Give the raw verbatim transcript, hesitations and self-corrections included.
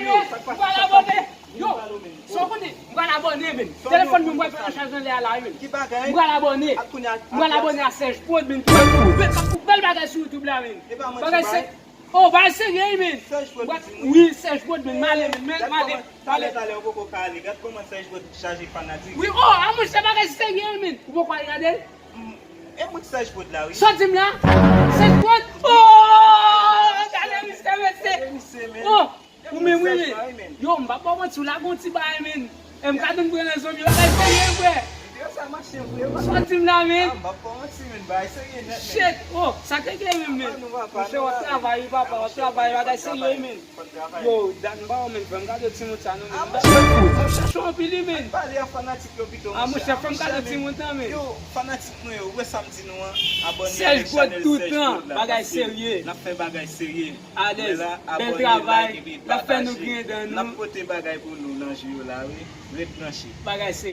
Yo, m pral abòne. Yo, sa w konnen, m pral abòne, men. Telefòn mwen, m pral fè nan chaj nan lè a la, men. M pral abòne. M pral abòne a Serge Prod, men. Ki ap bèl bagay sou YouTube la, men. Bagay se, oh, bagay serye, men. Wi, Serge Prod, men. M ale, men. Men, m ale. Talè, talè, ou poko ka ale. Gad kòman Serge Prod chaje fanatik. Wi, oh, a monchè, bagay serye, men. Ou poko al gade l? E mwen ki Serge Prod la, wi. Sa w di m la? Serge Prod? Oh, gade misye, mesye. Oh, ou menm, wi, men. Yo, m pa ba w manti, w lage yon ti bagay, men. E m ka tann pran nan zòn yo, bagay serye, frè. Sa w di m la, men? Shit, oh, sa k gen, men, men? Monchè, w ap travay, wi, papa, w ap travay, bagay serye, men. Yo, dat m pa wè, men, frè m, gade timoun sa, non, men. M ap chache w anpil, wi, men. A, monchè, frè m, gade timoun sa, men. Fanatik mwen yo, wè sa m di nou an, abòne avèk chanèl Serge Prod la, paske n ap fè bagay serye. Alèz, bèl travay, l ap fè nou griyen dan nou. N ap pote bagay pou nou nan jou yo la, wi. Ret branche. Bagay serye.